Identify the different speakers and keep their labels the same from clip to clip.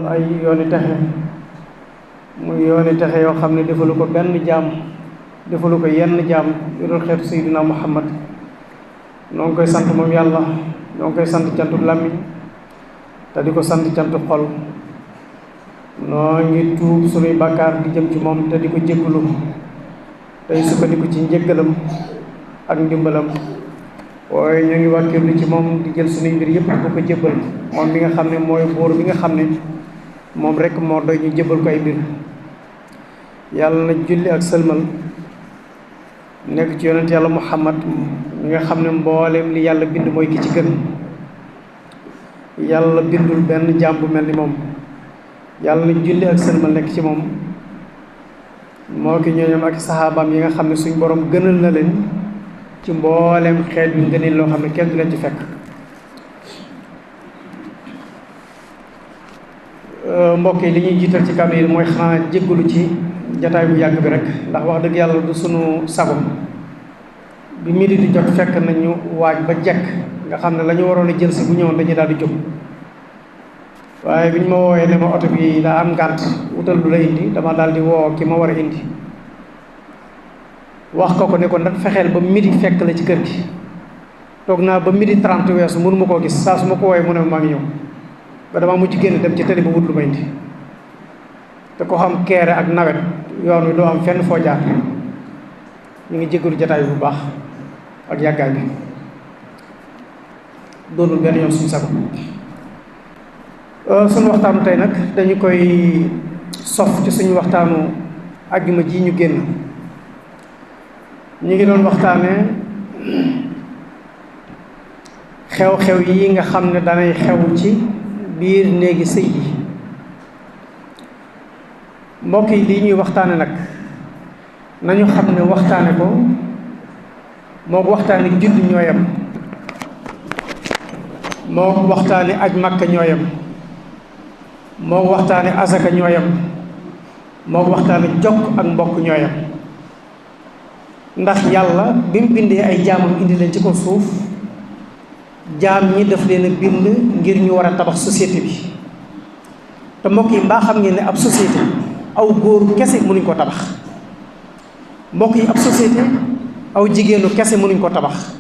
Speaker 1: ay yooni texe muy yooni texe yoo xam ne defalu ko benn jaam defalu ko yenn jaam yu dul xeetu Seydina Muhammad noo ngi koy sant moom yàlla noo ngi koy sant cantu làmmiñ te di ko sant cantu xol noo ngi tuub sunuy bàkkaar di jëm ci moom te di ko jéggalu tey sukkandiku ci njéggalam ak ndimbalam waaye ñoo ngi wàkkirlu ci moom di jël sunuy mbir yëpp di ko jébbal moom mi nga xam ne mooy buur bi nga xam ne moom rek moo doy ñu jébbal ko ay mbir yàlla na julli ak sëlmal nekk ci yonent yàlla Muhammad mi nga xam ne mbooleem li yàlla bind mooy ki ci gën yàlla bindul benn jaam bu mel ni moom yàlla na julli ak sëlmal nekk ci moom moo ki ñooñam ak saxaabaam yi nga xam ne suñ borom gënal na leen ci mbooleem xeet yu ngëneel loo xam ne kenn du leen ci fekk mbokk yi li ñuy jiital ci kàddu yi mooy xanaa jéggalu ci jataay bu yàgg bi rek ndax wax dëgg yàlla du sunu sago bi midi di jot fekk nañu waaj ba jekk nga xam ne la ñu waroon a jël si bu ñëwoon dañuy daal di jóg waaye bi ñu ma woowee ne ma oto bi daa am ngànt wutal lu la indi dama daal di woo ki ma war a indi wax ko ne ko nag fexeel ba midi fekk la ci kër gi toog naa ba midi 30 weesu mënu ma koo gis saa su ma ko woowee mu ne maa ngi ñëw ba dama mujj génn dem ci tëli ba wut lu ma indi te ko xam keere ak nawet yoon wi doo am fenn foo jaar ñu ngi jéggalu jataay bu baax ak yàggaay bi doonul benn yoon suñu sago suñu waxtaanu tey nag dañu koy sof ci suñu waxtaanu àjjuma ji ñu génn ñu ngi doon waxtaane xew-xew yi nga xam ne danay xew ci biir néegi sëy yi mbokk yi lii ñuy waxtaane nag nañu xam ne waxtaane ko moo waxtaane judd ñooyam moo waxtaane aj makka ñooyam moo waxtaane asaka ñooyam moo waxtaane jokk ak mbokk ñooyam ndax yàlla bi mu bindee ay jaamam indi leen ci ko suuf jaam ñi daf leen a bind ngir ñu war a tabax société bi te mbokk yi mbaa xam ngeen ne ab société aw góor kese mënuñ ko tabax mbokk yi ab société aw jigéenu kese mënuñ ko tabax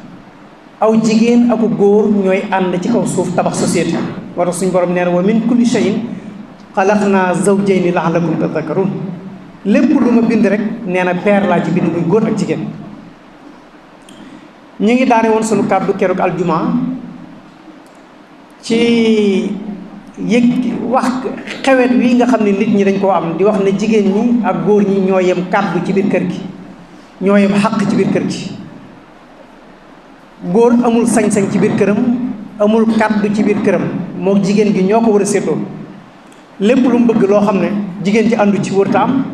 Speaker 1: aw jigéen aku góor ñooy ànd ci kaw suuf tabax société moo tax suñu borom nee na wa min kulli shay'in xalaqnaa zawjayni la'allakum tadhakkarun lépp lu ma bind rek nee na paire laa ci bind muy góor ak jigéen ñu ngi daane woon sunu kàddu keroog aljuma ci yëg wax xewet wi nga xam ne nit ñi dañ koo am di wax ne jigéen ñi ak góor ñi ñoo yem kàddu ci biir kër gi ñoo yem xàq ci biir kër gi góor amul sañ-sañ ci biir këram amul kàddu ci biir këram moo jigéen gi ñoo ko war a séddoo lépp lu mu bëgg loo xam ne jigéen ci àndu ci wërta am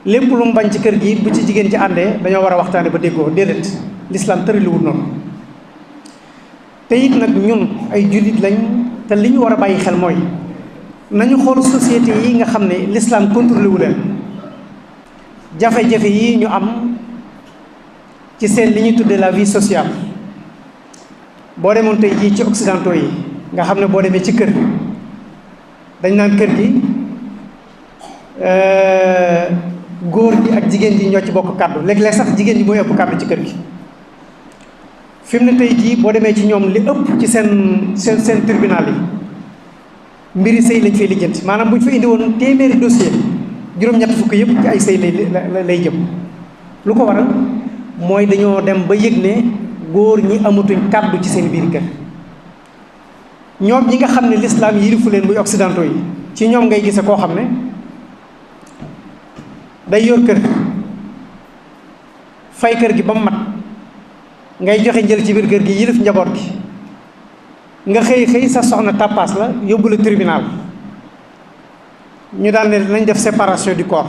Speaker 1: lépp lu mu bañ ci kër gi bu ci jigéen ci àndee dañoo war a waxtaane ba déggoo déedéet l'islam tëraliwut noonu te it nag ñun ay jullit lañ te li ñu war a bàyyi xel mooy nañu xool société yi nga xam ne l'islam contrôlé wu leen jafe-jafe yi ñu am ci seen li ñuy tuddee la vie sociale boo demoon tey jii ci occidentaux yi nga xam ne boo demee ci kër dañ naan kër gi góor gi ak jigéen ji ñoo ci bokk kàddu léeg-léeg sax jigéen ji mooy ëpp kàddu ci kër gi fi mu ne tey jii boo demee ci ñoom li ëpp ci seen tribunal yi mbiri sëy lañ fay lijjanti maanaam bu ñu fa indi woon téeméeri dossier juróom-ñett fukk yëpp ci ay sëy lay jëm lu ko waral mooy dañoo dem ba yëg ne góor ñi amatuñ kàddu ci seen biir kër ñoom ñi nga xam ne l'islam yilifu leen muy occidentaux yi ci ñoom ngay gise koo xam ne day yor kër fay kër gi ba mu mat ngay joxe njël ci biir kër gi yilif njaboot gi nga xëy sa soxna tàppaas la yóbbu la tribunal ñu daal ne nañ def séparation du corps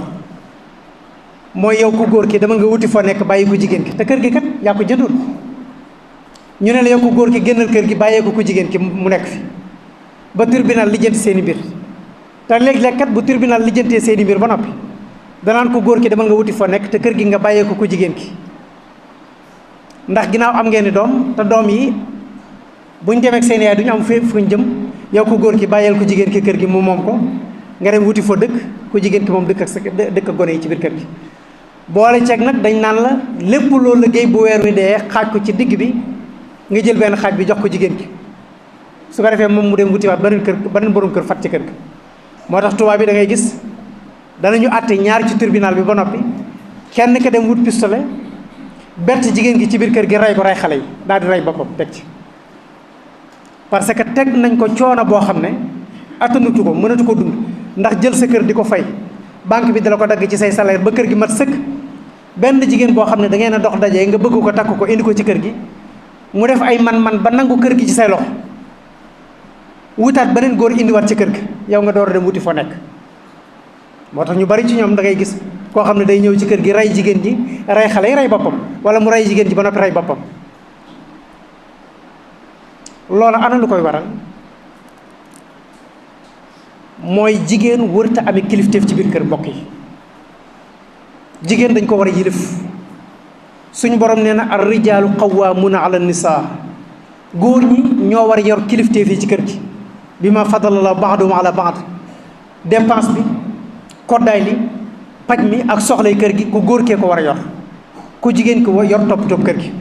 Speaker 1: mooy yow ku góor ki dama nga wuti foo nekk bàyyi ko jigéen ki te kër gi kat yaa ko jëndoon ñu ne la yow ku góor ki génnal kër gi bàyyee ko ku jigéen ki mu nekk fi ba tribunal lijjanti seen i mbir te léeg-léeg kat bu tribunal lijjantee seen i mbir ba noppi danaan ko góor ki dama nga wuti foo nekk te kër gi nga bàyyee ko ku jigéen ki ndax ginnaaw am ngeen ni doom te doom yi buñ demee ak seen yaay duñu am fépp fuñ jëm yow ko góor ki bàyyeel ko jigéen ki kër gi mu moom ko nga dem wuti foo dëkk ku jigéen ki moom dëkk ak gone yi ci biir kër gi. boole ceeg nag dañ naan la lépp loolu liggéey bu weer wi dee xaaj ko ci digg bi nga jël benn xaaj bi jox ko jigéen ki su ko defee moom mu dem wutiwaat beneen borom kër fat ci kër gi. moo tax tubaab bi da ngay gis danañu àtte ñaar ci tribunal bi ba noppi kenn ka dem wut pistolet bett jigéen gi ci biir kër gi rey ko rey xale yi daal di rey boppam teg ci. parce que teg nañ ko coono boo xam ne attanutu ko mënatu ko dund ndax jël sa kër di ko fay banque bi dala ko dagg ci say salaire ba kër gi mat sëkk benn jigéen boo xam ne da ngeen a dox dajee nga bëgg ko takk ko indi ko ci kër gi mu def ay man-man ba nangu kër gi ci say loxo wutaat beneen góor indiwaat ci kër gi yow nga door a dem wuti foo nekk. moo tax ñu bari ci ñoom da ngay gis koo xam ne day ñëw ci kër gi rey jigéen ji rey xale yi rey boppam wala mu rey jigéen ji ba noppi rey boppam. loola ana lu koy waral mooy jigéen wërta amee kilifteef ci biir kër mbokk yi. jigéen dañ ko war a yilif suñu borom nee na ar rijaalu qawwaamuuna ala nisaa góor ñi ñoo war a yor kilifteef yi ci kër gi bi ma fadala ba'dahum ala ba'd dépense bi koddaay li paj mi ak soxlay kër gi ku góor kee ko war a yor ku jigéen ko yor topp kër gi.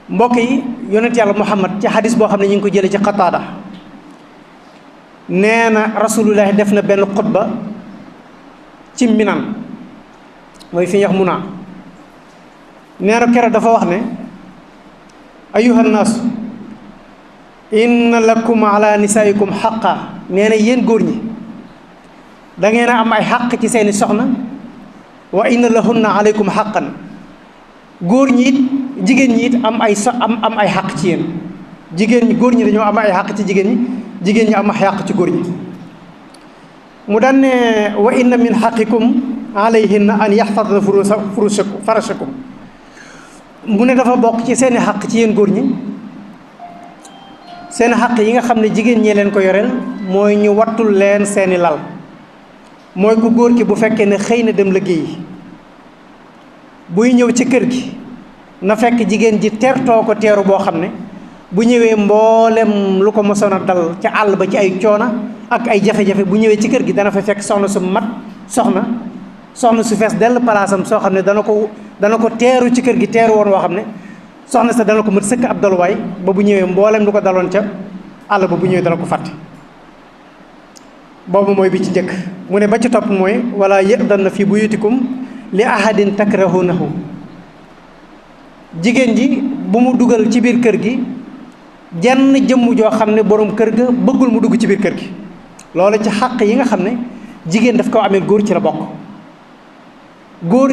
Speaker 1: mbokk yi yonent yàlla muhammad ci xadis boo xam ne ñu ngi ko jëlee ci Qataada nee na rasulullahi def na benn xutba ci Minan mooy fi ñuy wax Muna nee na keroog dafa wax ne ayyuha nnaasu inna lakum ala nisaikum xaqa nee na yéen góor ñi da ngeen a am ay xaq ci seeni soxna wa inna lahunna alaykum xaqan góor ñi it jigéen ñi it am ay xaq ci yéen jigéen ñi góor ñi dañoo am ay xaq ci jigéen ñi am ay xaq ci góor ñi. mu daan ne wa inna min xaqikum alayhinna an yaxfadna farashakum mu ne dafa bokk ci seeni xaq ci yéen góor ñi seeni xaq yi nga xam ne jigéen ñee leen ko yoreel mooy ñu wattul leen seeni lal mooy ku góor ki bu fekkee ne xëy na dem liggéeyi buy ñëw ci kër gi na fekk jigéen ji teertoo ko teeru boo xam ne bu ñëwee mboolem lu ko mosoon a dal ca àll ba ci ay coona ak ay jafe-jafe bu ñëwee ci kër gi dana fa fekk soxna su mat soxna su fees dell palaasam soo xam ne dana ko teeru ci kër gi teeru woon woo xam ne soxna sa dana ko mët sëkk ab daluwaay ba bu ñëwee mboolem lu ko daloon ca àll ba bu ñëwee dana ko fàtte. boobu mooy bi ci njëkk mu ne ba ci topp mooy wala ya'danna fi buyutikum li ahadin takrahunahu jigéen ji bu mu dugal ci biir kër gi jenn jëmm joo xam ne borom kër ga bëggul mu dugg ci biir kër gi loolu ci xàq yi nga xam ne jigéen daf ko amee góor ci la bokk.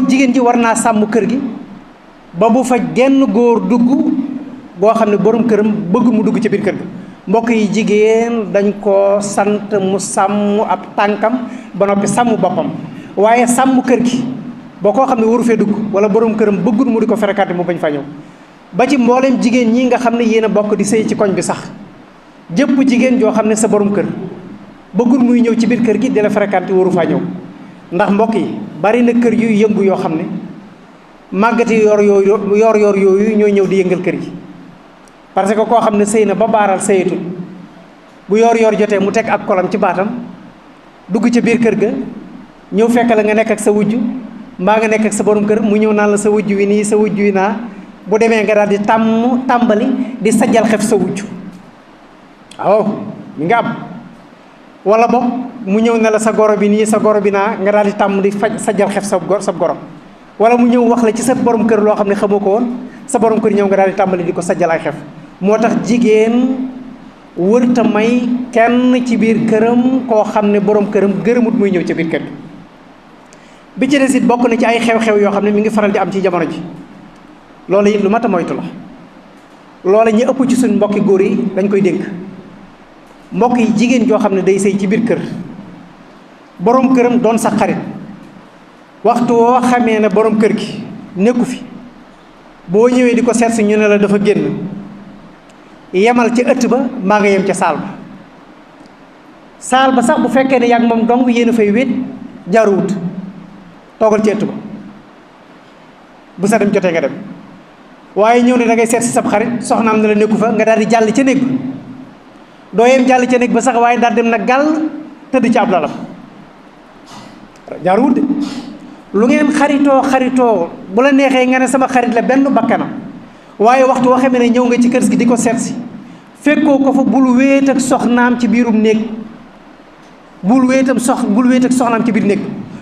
Speaker 1: jigéen ji war naa sàmm kër gi ba bu fa genn góor dugg boo xam ne borom këram bëggul mu dugg ci biir kër gi. mbokk yi jigéen dañ koo sant mu sàmm ab tànkam ba noppi sàmm boppam waaye sàmm kër gi boo koo xam ne waru fee dugg wala borom këram bëggul mu di ko fréquenté mu bañ fa ñëw ba ci mbooleem jigéen ñi nga xam ne yéen a bokk di sëy ci koñ bi sax jëpp jigéen joo xam ne sa borom kër bëggul muy ñëw ci biir kër gi di la fréquenté waru faa ñëw ndax mbokk yi bari na kër yu yëngu yoo xam ne màggati yor yooyu ñooy ñëw di yëngal kër gi. parce que koo xam ne sëy na ba baaral sëyatul bu yor jotee mu teg ak kolam ci baatam dugg ca biir kër ga ñëw fekk la nga nekk ak sa wujj mbaa nga nekk ak sa borom kër mu ñëw naan la sa wujj wi nii sa wujj wi naa bu demee nga daal di tàmbali di sajjal xef sa wujj waaw mi nga am wala boog mu ñëw ne la sa goro bi nii sa goro bi naa nga daal di tàmm di sajjal xef sa goro wala mu ñëw wax la ci sa borom kër loo xam ne xamoo ko woon sa borom kër ñëw nga daal di tàmbali di ko sajjal ay xef moo tax jigéen wërta may kenn ci biir këram koo xam ne borom këram gërëmut muy ñëw ci biir kër bi ci des it bokk na ci ay xew-xew yoo xam ne mi ngi faral di am ci jamono ji loolu it lu mat a moytu la loola ñu ëpp ci suñ mbokki góor yi dañ koy dénk mbokk yi jigéen joo xam ne day sëy ci biir kër borom këram doon sa xarit waxtu woo xamee ne borom kër gi nekku fi boo ñëwee di ko seet si ñu ne la dafa génn yemal ca ëtt ba maa nga yem ca saal ba sax bu fekkee ne yaa ngi moom dong yéen a fay wéet jaaruwut toogal ci ëtt ba bu sa dem jotee nga dem waaye ñëw ne da ngay seet si sab xarit soxnaam ne la nekku fa nga daal di jàll ca néeg dooyem jàll ca néeg ba sax waaye daal dem na gàll tëdd ci ab lalam jaaruwut de lu ngeen xaritoo bu la neexee nga ne sama xarit la benn bakkanam waaye waxtu waxee ne ñëw nga ci kër gi di ko seet si fekkoo ko fa bul wéet ak soxnaam ci biirum néeg bul wéet ak soxnaam ci biir néeg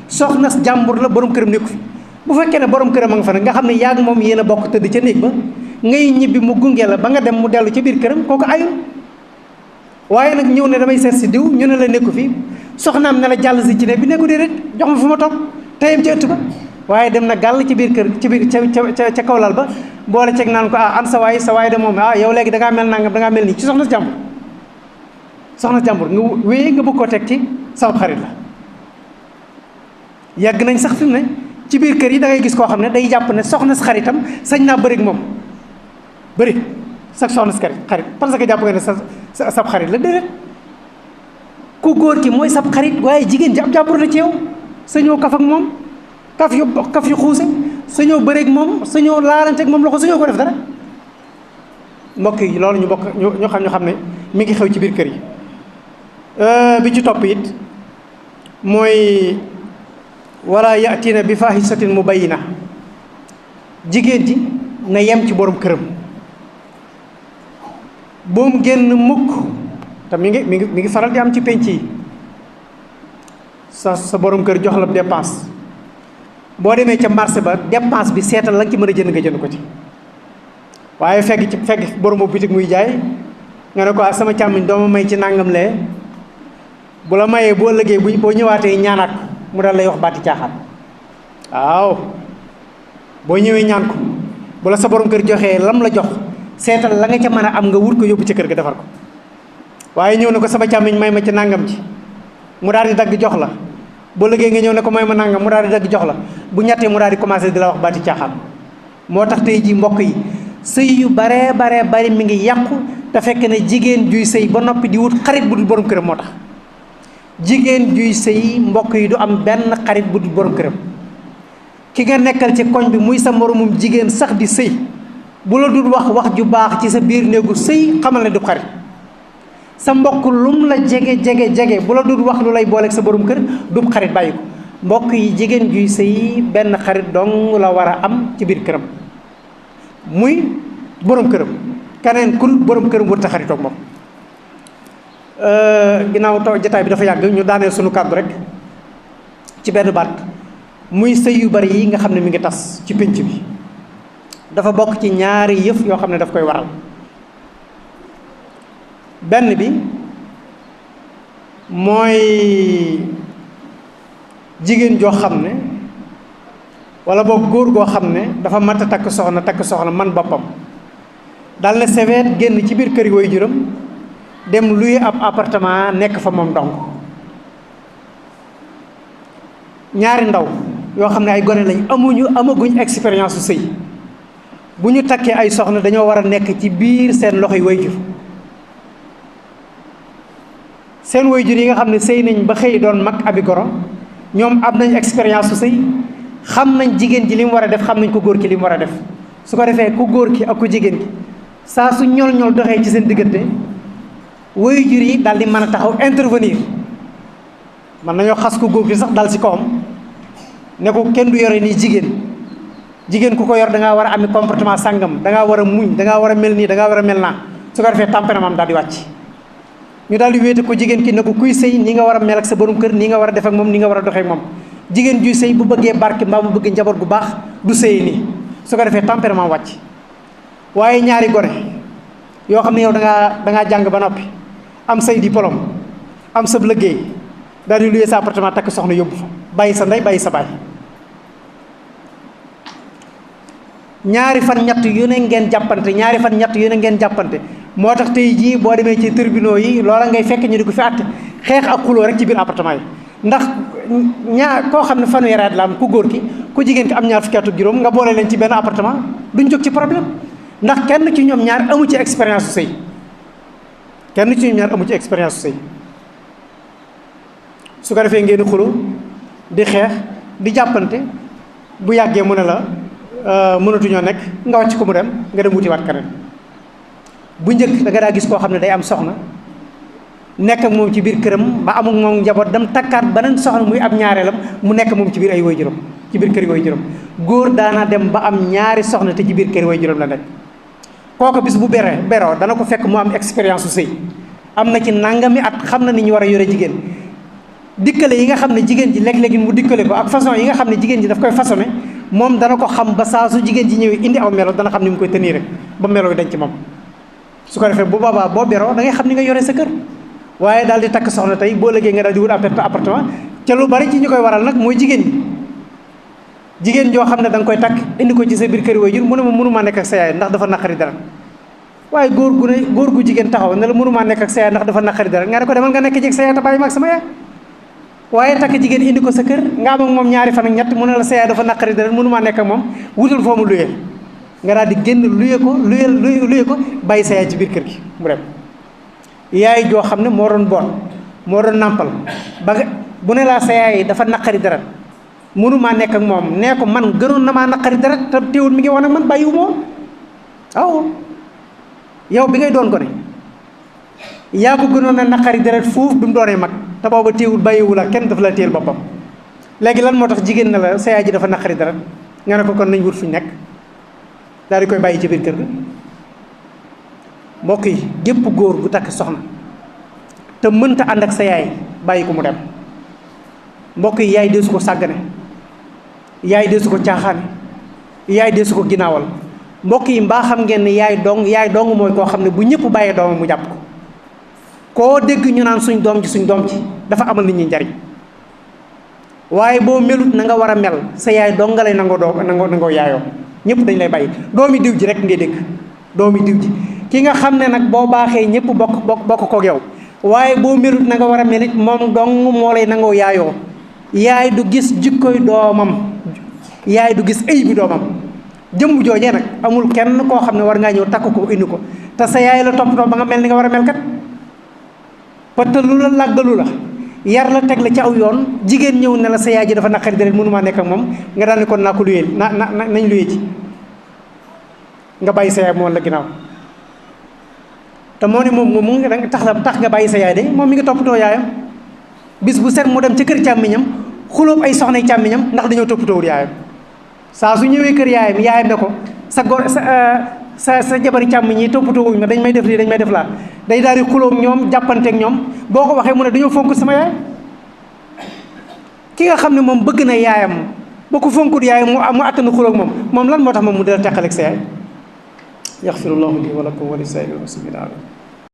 Speaker 1: soxna jàmbur la borom këram nekku fi bu fekkee ne borom këram a nga fa nag nga xam ne yaa ngi moom yéen a bokk tëdd ca néeg ba ngay ñibbi mu gunge la ba nga dem mu dellu ca biir këram kooku ayul waaye nag ñëw ne damay seet si diw ñu ne la nekku fi soxnaam ne la jàll si ci néeg bi nekku déedéet jox ma fu ma toog teyam ci ëtt ba waaye dem na gàll ci biir kër ci biir ca kawlal ba boole ceeg naan ko an sa waay de moom yow léegi dangaa mel nangam dangaa mel nii ci soxna jàmbur nga wéyee nga bëgg koo teg ci sama xarit la yàgg nañ sax fi mu ne ci biir kër yi da ngay gis koo xam ne day jàpp ne soxna si xaritam sañ naa bëri ak moom bëri sax soxna si xarit parce que jàpp nga ne sab xarit la déedéet ku góor ki mooy sab xarit waaye jigéen ji ab jàmbur la ci yow sañoo kaf ak moom kaf yu xuuse sañoo bëreeg moom sañoo laalanteeg moom loxo sañoo ko def dara mbokk yi loolu ñu xam ne mi ngi xew ci biir kër yi bi ci topp it mooy wala yatina bi fahishatin mubayyina jigéen ji na yem ci borom këram boom génn mukk te mi ngi faral di am ci penc yi sa borom kër jox la dépense boo demee ca marché ba dépense bi seetal la nga ci mën a jënd nga jënd ko ci waaye fekk boromu bitig muy jaay nga ne ko sama càmmiñ dooma may ci nàngam lee bu la mayee boo ëllëgee boo ñëwaatee ñaanaat ko mu daal lay wax baati caaxaan waaw boo ñëwee ñaan ko bu la sa borom kër joxee lam la jox seetal la nga ca mën a am nga wut ko yóbbu ca kër ga defar ko waaye ñëw ne ko sama càmmiñ may ma ci nàngam ci mu daal di dagg jox la boo liggéey nga ñëw ne ko may ma nàngam mu daal di dagg jox la bu ñettee mu daal di commencé di la wax baati caaxaan moo tax tey ji mbokk yi sëy yu baree bari mi ngi yàqu te fekk ne jigéen juy sëy ba noppi di wut xarit bu dul borom këram moo tax jigéen juy sëy mbokk yi du am benn xarit bu dul borom këram ki nga nekkal ci koñ bi muy sa moromum jigéen sax di sëy bu la dul wax ju baax ci sa biir néegu sëy xamal ne du xarit sa mbokk lum la jege bu la dul wax lu lay booleeg sa borom kër du xarit bàyyi ko mbokk yi jigéen juy sëy benn xarit dong la war a am ci biir këram muy borom këram keneen kul borom këram wërta xaritoog moom ginnaaw jataay bi dafa yàgg ñu daaneel sunu kàddu rek ci benn baat muy sëy yu bari yi nga xam ne mi ngi tas ci pénc bi dafa bokk ci ñaari yëf yoo xam ne daf koy waral benn bi mooy jigéen joo xam ne wala boog góor goo xam ne dafa mat a takk soxna man boppam dal na seveet génn ci biir kër yi waajuram dem luy ab appartement nekk fa moom dong ñaari ndaw yoo xam ne ay gone lañ amaguñ expérience su sëy bu ñu takkee ay soxna dañoo war a nekk ci biir seen loxoy waajur seen waajur yi nga xam ne sëy nañ ba xëy doon mag abi goro ñoom am nañ expérience su sëy xam nañ jigéen ji li mu war a def xam nañ ko góor ki li mu war a def su ko defee ku góor ki ak ku jigéen ki saa su ñol doxee ci seen diggante waajur yi daal di mën a taxaw intervenir mën nañoo xas ku góor ki sax dal ci kawam ne ko kenn du yore nii jigéen ku ko yor da ngaa war a am comportement sàngam da ngaa war a muñ da ngaa war a mel nii da ngaa war a mel naa su ko defee tempérament daal di wàcc ñu daal di wéete ko jigéen ki ne ko kuy sëy ni nga war a mel ak sa borom kër nii nga war a def ak moom nii nga war a doxee ak moom jigéen juy sëy bu bëggee barke mbaa bu bëggee njaboot gu baax du sëy nii su ko defee tempérament wàcc waaye ñaari gone yoo xam ne yow da ngaa jàng ba noppi am say diplôme am sa liggéey daal di luyee sa appartement takk soxna yóbbu fa bàyyi sa ndey bàyyi sa baay ñaari fan ñett yu ne ngeen jàppante moo tax tey jii boo demee ci tribunaux yi loola ngay fekk ñu di ko fi àtte xeex ak xuloo rek ci biir appartement yi ndax koo xam ne fanweeri at la am ku góor ki ku jigéen ki am ñaar fukki at ak juróom nga boole leen ci benn appartement duñ jóg ci problème ndax kenn ci ñoom ñaar amu ci expérience su sëy su ko defee ngeen di xuloo di xeex di jàppante bu yàggee mu ne la mënatuñoo nekk nga wàcc ko mu dem nga dem wuti waat keneen bu njëkk da nga daa gis koo xam ne day am soxna nekk ak moom ci biir këram ba am ak moom njaboot dem takkaat beneen soxna muy ab ñaareelam mu nekk moom ci biir ay waajuram ci biir kër waajuram. góor daana dem ba am ñaari soxna te ci biir kër waajuram la nekk. kooku bis bu beroo dana ko fekk mu am expérience su sëy am na ci nangami at xam na ni ñu war a yore jigéen dikkale yi nga xam ne jigéen ji léeg-léegi mu dikkale ko ak façon yi nga xam ne jigéen ji daf koy façonné moom dana ko xam ba saa su jigéen ji ñëwee indi aw melo dana xam ni mu koy tenir rek ba melo yi dañ ci moom. su ko defee bu boobaa boo beroo da ngay xam ni nga yore sa kër waaye daal di takk soxna tey boo léegi nga daal di wut appartement ca lu bari ci ñu koy waral nag mooy jigéen ñi. jigéen joo xam ne da nga koy takk indi ko ci sa biir kër waajur mu ne ma mënumaa nekk ak sa yaay ndax dafa naqari dara waaye góor gu jigéen taxaw ne la mënumaa nekk ak sa yaay ndax dafa naqari dara nga ne ko demal nga nekk ci ak sa yaay te bàyyi ma ak sama yaay. waaye takk jigéen indi ko sa kër nga am ak moom ñaari fan ak ñett mu ne la sa yaay dafa naqari dara mënumaa nekk ak moom wutal foo mu luyee nga daal di génn luye ko bàyyi sa yaay ci biir kër gi mu dem. yaay joo xam ne moo doon boot moo doon nàmpal ba bu ne laa sa yaay dafa naqari dara mënumaa nekk ak moom nee ko man gënoon na maa naqari dara te teewul mi ngi woon ak man bàyyiwu moo waaw yow bi ngay doon gone yaa ko gënoon a naqari dara foofu bi mu doonee mag te booba teewul bàyyiwu la kenn dafa la téel boppam. léegi lan moo tax jigéen na la sa yaay ji dafa naqari dara nga ne ko kon nañ wut fuñ nekk daal di koy bàyyi ci biir kër ga. mbokk yi gépp góor gu takk soxna te mënta ànd ak sa yaay bàyyi ko mu dem. mbokk yi yaay deesu ko sàggane yaay deesu ko caaxaane yaay deesu ko ginnaawal. mbokk yi mbaa xam ngeen ne yaay dong mooy koo xam ne bu ñëpp bàyyee doomam mu jàpp ko koo dégg ñu naan suñ doom ci dafa amal nit ñi njariñ waaye boo melut na nga war a mel sa yaay dong nga lay nangoo yaayoo ñëpp dañ lay bàyyi. doomi diw ji rek ngay dégg doomi diw ji ki nga xam ne nag boo baaxee ñëpp bokk koog yow waaye boo melut na nga war a melit moom dong moo lay nangoo yaayoo. yaay du gis jikkoy doomam yaay du gis ay bi doomam jëmm joojee nag amul kenn koo xam ne war ngaa ñëw takk ko indi ko te sa yaay la toppatoo ba nga mel ni nga war a mel kat parce que lu la làggalu la yar la teg la ci aw yoon jigéen ñëw ne la sa yaay ji dafa naqari deret mënumaa nekk ak moom nga daal ni kon naa ko luyee nañ luyee ci nga bàyyi sa yaay moom la ginnaaw te moo ne moom mu ngi tax nga bàyyi sa yaay de moom mi ngi toppatoo yaayam bis bu set mu dem ca kër càmmiñam xulóob ay soxnay càmmiñam ndax dañoo toppatoowul yaayam saa su ñëwee kër yaayam ne ko sa jabari càmmiñ yi toppatoowuñ ma dañ may def lii dañ may def laa day daal di xulóob ñoom jàppanteeg ñoom boo ko waxee mu ne dañoo fonk sama yaay. ki nga xam ne moom bëgg na yaayam boo ko fonkut yaayam mu attanu xulóob moom lan moo tax moom mu dala teqaleeg sa yaay. yaxfirullahu li wa lakum wa li saa'iril muslimiin.